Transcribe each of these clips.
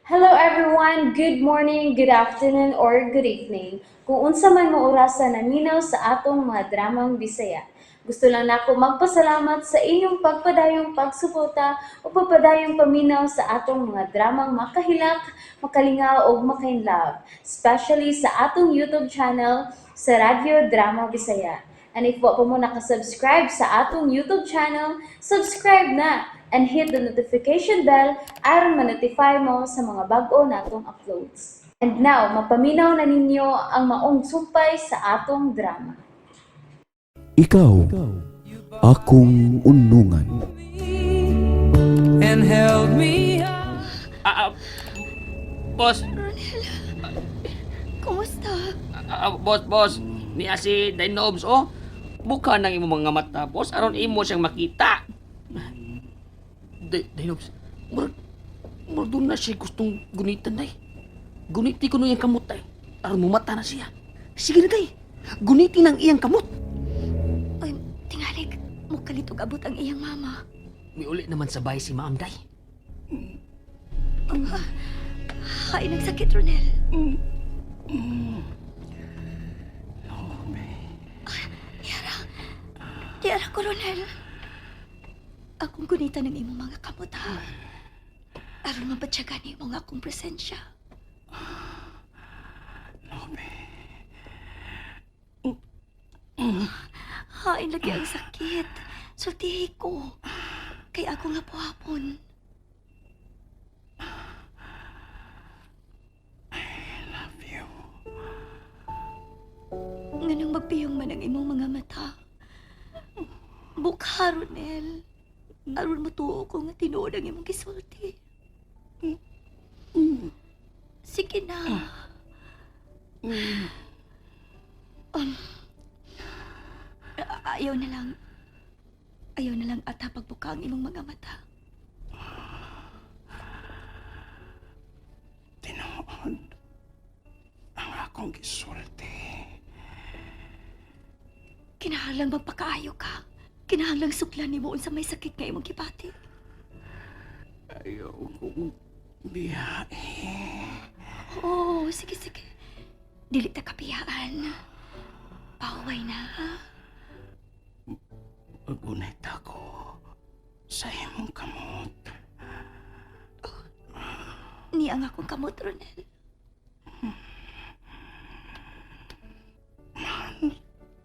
Hello everyone! Good morning, good afternoon, or good evening. Kung unsa man mo orasa naminaw sa atong mga dramang Bisaya. Gusto lang nako magpasalamat sa inyong pagpadayong pagsuporta o pagpadayong paminaw sa atong mga dramang makahilak, makalingaw ug makainlove, especially sa atong YouTube channel sa Radyo Drama Bisaya. And if wa pa mo nakasubscribe sa atong YouTube channel, subscribe na and hit the notification bell aron ma-notify mo sa mga bag-o natong uploads. And now, mapaminaw na ninyo ang maong sumpay sa atong drama. Ikaw, akong unungan. And held me Ah, ah, boss, Kumusta? ah, ah, boss, boss. Niya si Dinobs, oh. Buka ng imong mga mata, boss, aron imo siyang makita. Dinobs, murag, murag doon na siya gustong gunitan, day. Guniti ko no iyang kamot, day. Aron mumata na siya. Sige na, day. Guniti ng iyang kamot. Oy, tingalig, mukalit og abot ang iyang mama. Miuli naman sa bahay si Maam, day. Hain ang sakit, Ronel. Yara. Yara ko, Ronel. Akong gunita ng imong mga kamot, ha? Aron mabatyagan nimo ang akong presensya. Hain lagi ang sakit. Sultihi ko. Kay ako nga puhapon. Love you. Nganong magpiyong man ang imong mga mata. Bukha, Ronel. Aron matuo ko nga tinuod ang imong gisulti. Sige na. Um, ayaw na lang. Ayaw na lang ata pagbuka ang imong mga mata. Tinuod ang akong gisulti. Kinahanglang magpakaayo ka. Kinahanglang suklan nimo unsa may sakit nga imong gibati. Ayaw kong biyahe. Oo, sige, sige. Dili ta kapiyaan. Pahuway na, ha? Pagunit ako sa imong kamot. Ni ang akong kamot, Ronel.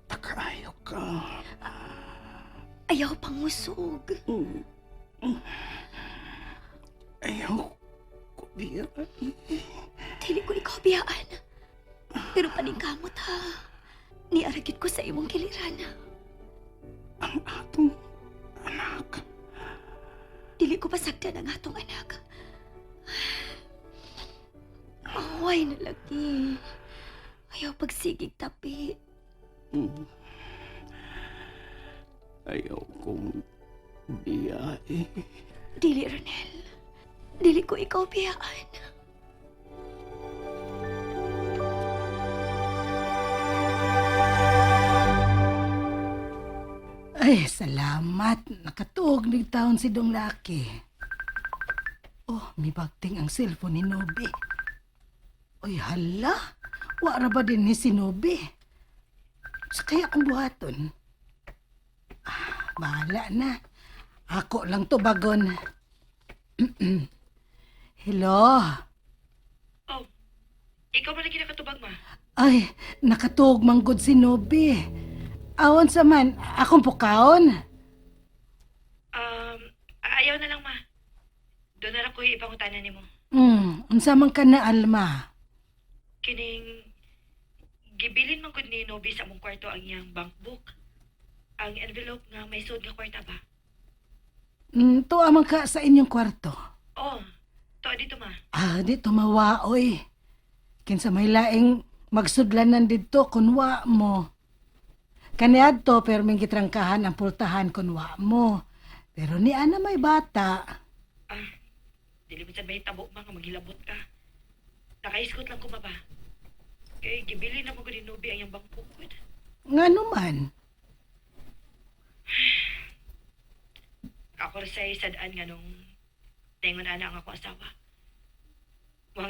Takaayo ka. Ayaw pangusog. Ayaw ko biyahe. Dili ko ikaw biyaan. Pero paningkamot, ha? Ni aragit ko sa imong kiliran. Ang atong anak. Dili ko pasagdan ang atong anak. Pahuway na lagi. Ayaw pagsigig tapi. Ayaw kong biyahe. Dili, Ronel. Dili ko ikaw biyaan. Ay, salamat. Nakatuog ng taon si Dong Laki. Oh, may bagting ang cellphone ni Nobi. Uy, hala. Wara ba din ni si Nobi? Sa kaya akong buhaton? Ah, bahala na. Ako lang to bagon. Hello? Oh, ikaw ba lagi nakatubag, ma? Ay, nakatuog manggod si Nobi. Aon sa man, akong pukaon. Um, ayaw na lang, ma. Doon na lang ko ipangutanan nimo. Unsa man ka na, Alma? Kining gibilin man gud ni Nobi sa among kwarto ang iyang bank book. Ang envelope nga may sud nga kwarta ba? Tuwa man ka sa inyong kwarto. Oh, to dito, ma. Ah, di tumawa, oy. Kinsa may laing magsudlanan didto kun wa mo. Kaniadto pero may gitrangkahan ang pultahan kun wa mo. Pero ni ana may bata. Ah, dili man sa may tabo, ma, nga maghilabot ka. Nakaiskot lang ko, ma ba? Kay gibilin na mo gud ni Nobi ang iyang bank book gud. Ngano man? Ako ra say sad-an nga nung tingon ana ang ako asawa.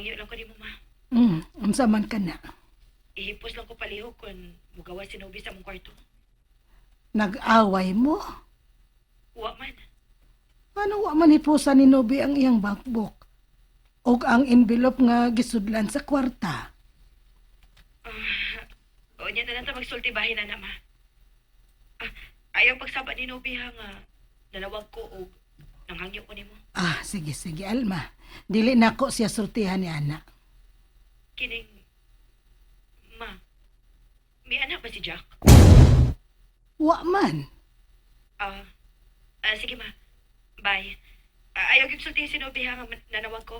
Muhangyo lang ko nimo, ma. Unsa man ka na? Ihipos lang ko palihog kung mugawas si Nobi sa among kwarto. Nag-away mo? Wa man. Ano wa man hipusa ni Nobi ang iyang bankbook? Og ang envelope nga gisudlan sa kwarta. O niya na lang ta magsulti bahin na na, ma. Ah, ayaw pagsaba ni Nobi ha nga nanawag ko og nanghangyo ko nimo. Ah, sige, sige, Alma. Dili na ko siya sultihan ni Ana. Kining ma. May anak ba si Jack? Wa man. Ah, sige ma. Bye. Ah, ayaw gyud sultihin si Nobi ha nga nanawag ko.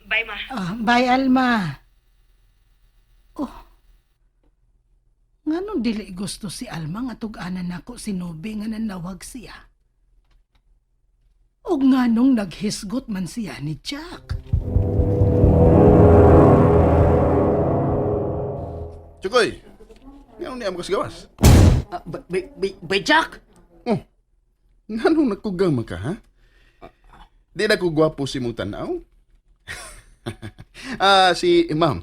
Bye ma. Ah, bye, Alma. Oh. Nganong dili gusto si Alma nga tug-anan nako si Nobi nga nanawag siya? Og nganong naghisgot man siya ni Jack? Chukoy, ngano niya mo kasgawas? Ah, bay Jack! Oh, nganong nagkugama ka, ha? Di na ko gwapo si mong tanaw? Ah, si ma'am,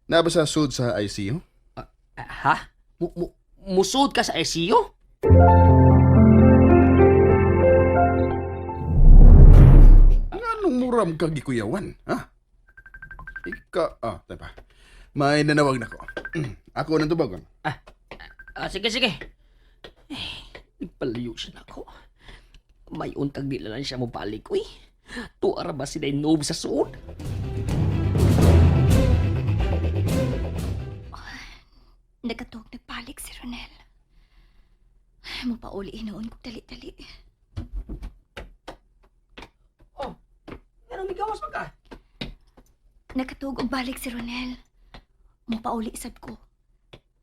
naa ba sa sud sa ICU? Ah, ha? Musud ka sa ICU? Nganong muram ka gikuyawan, ha? Ika, tapa. May nanawag na ko. Ako nang tubagon. Ah, sige, sige. Eh, nagpalayo siya na ako. May untag di na lang siya mobalik, uy. Tuara ba sila noob sa suod? Nagkatuog nagpalik si Ronel. Mupauli hinoon kog dali-dali. Oh, anong migawas pa ka? Nakatuog og balik si Ronel. Mupauli sad ko.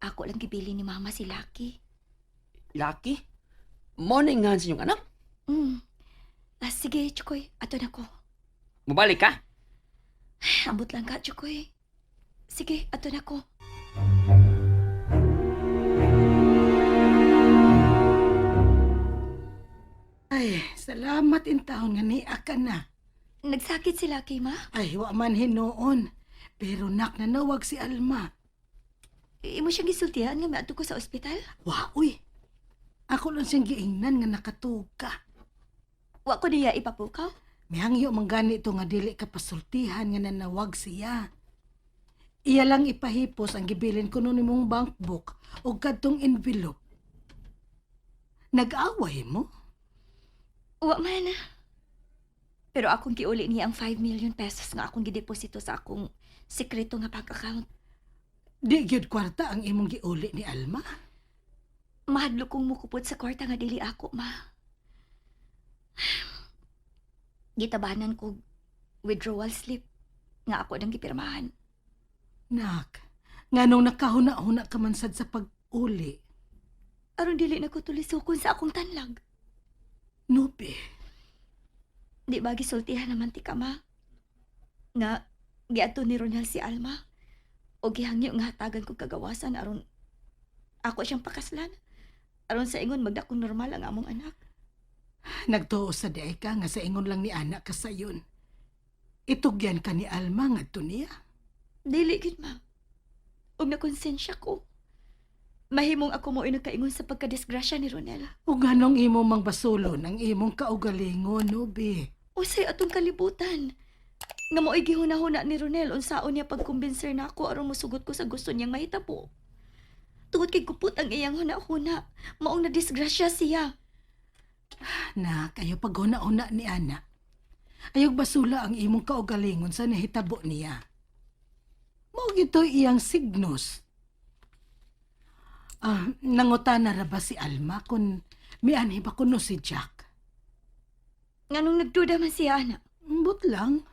Ako lang gibili ni Mama si Lucky. Lucky? Morning nga sa inyong anak. Ah, sige, Chukoy. Ato na ko. Mabalik ka? Ambot lang ka, Chukoy. Sige, ato na ko. Ay, salamat in taon nga niya ka na. Nagsakit si Lucky, ma. Ay, wa man hinuon. Pero nak, nanawag si Alma. Imo siyang gisultihan nga miadto ko sa ospital. Wa, uy. Ako lang siyang giingnan nga nakatuog ka. Wa ko niya ipapukaw. Mihangyo man gani to nga dili ka pasultihan nga nanawag siya. Iya lang ipahipos ang gibilin kuno nimong bank book o kadtong envelope. Nag-away mo? Wa man. Pero akong giuli niya ang 5 million pesos nga akong gideposito sa akong sekreto nga bank account. Di gyud kwarta ang imong giuli ni Alma. Mahadlok kong mukupot sa kwarta nga dili ako, ma. Gitabanan ko withdrawal slip nga ako nang gipirmahan. Nak, nganong nakahuna-huna ka man sad sa pag-uli. Aron dili na ko tulisokon sa akong tanlag. Nubi, Di ba gisultihan naman ti ka, ma? Nga giadto ni Ronel si Alma. O gihangyo nga hatagan kog kagawasan aron ako siyang pakaslan. Aron sa ingon magdakong normal ang among anak. Nagtuo sa diay ka nga sa ingon lang ni anak ka sayon. Itugyan ka ni Alma ngadto niya. Dili gid ma. Ug nakonsensya ko. Mahimong ako mo nagkaingon sa pagkadisgrasya ni Ronel. Ug nganong imo mang basulon ang imong kaugalingon, Nubi. Usay atong kalibutan. Nga mo'y gihuna-huna ni Ronel unsaon niya pagkumbinser nako aron mosugot ko sa gusto niyang mahitabo. Tungod kay gupot ang iyang huna-huna, maong nadisgrasya siya. Nak, ayo paghuna-huna ni ana. Ayog basula ang imong kaugalingon sa nahitabo niya. Mao gito'y iyang signos. Ah, nangutana ra ba si Alma kung mianhi ba kuno si Jack? Nganong nagduda man siya, ana. Ambot lang.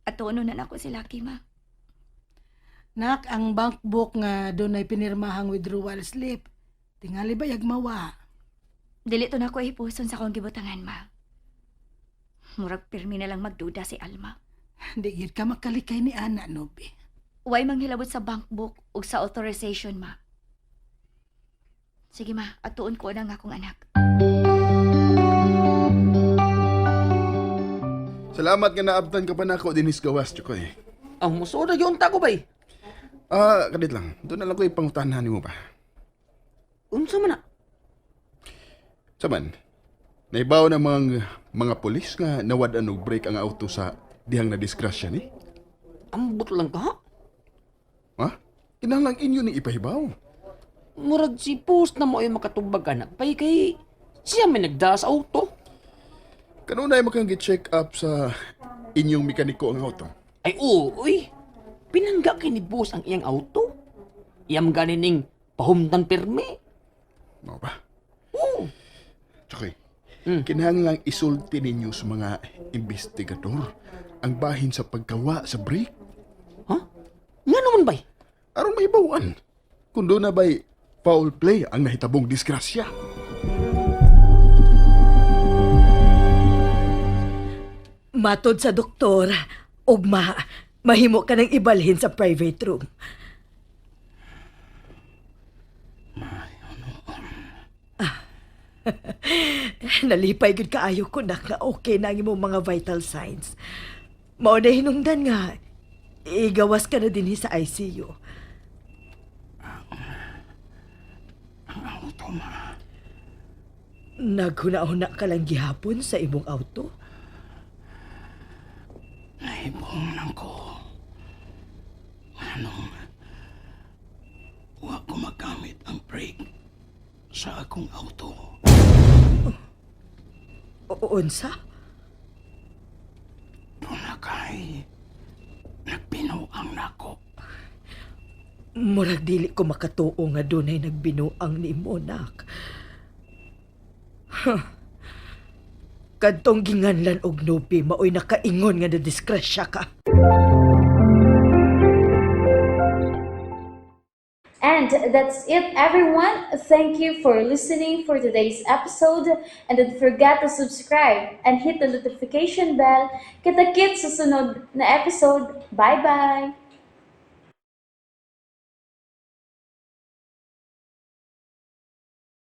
Ato na nako si Lucky, ma. Nak, ang bank book nga dunay pinirmahang withdrawal slip. Tingali ba yagmawa? Dili to nako ipuson sa akong gibutangan, ma. Murag pirmi na lang magduda si Alma. Di gyud ka makalikay ni ana, Nobi. Way manghilabot sa bank book ug sa authorization, ma. Sige, ma. Atuon ko na ang akong anak. Salamat nga naabtan ka pa nako dinis gawas, Chokoy. Ang musuod na yun ta ko bay. Ah, kadit lang. Doon na lang ko ipangutahan nimo ba. Unsa man na? Saman, naibaw na mga pulis nga nawad-an og brake ang auto sa dihang na disgrasya ni. Ambot lang ka ha? Ha? Kinahanglan inyo ning ipahibaw. Murag si post na mo ay makatubag anak bay kay siya may nagdala sa auto. Kanunay mo kang gi-check up sa inyong mekaniko ang auto. Ay oo, uy. Pinangga kay ni boss ang iyang auto. Iyam gani ning pahumtan pirmi. Mao ba? Oo. Chokoy, kinahanglan isulti ninyo sa mga investigador ang bahin sa pagkawa sa brake. Ha? Nga naman bay? Aron mahibawan. Kung doon na ba'y foul play ang nahitabong disgrasya. Matod sa doktor, ugma, mahimo ka ng ibalhin sa private room. Ah. Nalipay gud kaayo ko nak nga okay na ang imong mga vital signs. Mao na hinungdan nga igawas ka na dinhi sa ICU. Ang auto, ma. Naghuna-huna ka lang gihapon sa imong auto. Nahibong lang ko. Anong wa ko magamit ang brake sa akong auto. O unsa? Doon na kay nagbinuang nako. Murag dili ko makatuo nga dunay nagbinuang nimo, nak. Huh. Kadtong ginganlan og nubi maoy nakaingon nga nadisgrasya ka. And that's it, everyone. Thank you for listening for today's episode. And don't forget to subscribe and hit the notification bell. Kita-kits sa sunod na episode. Bye-bye!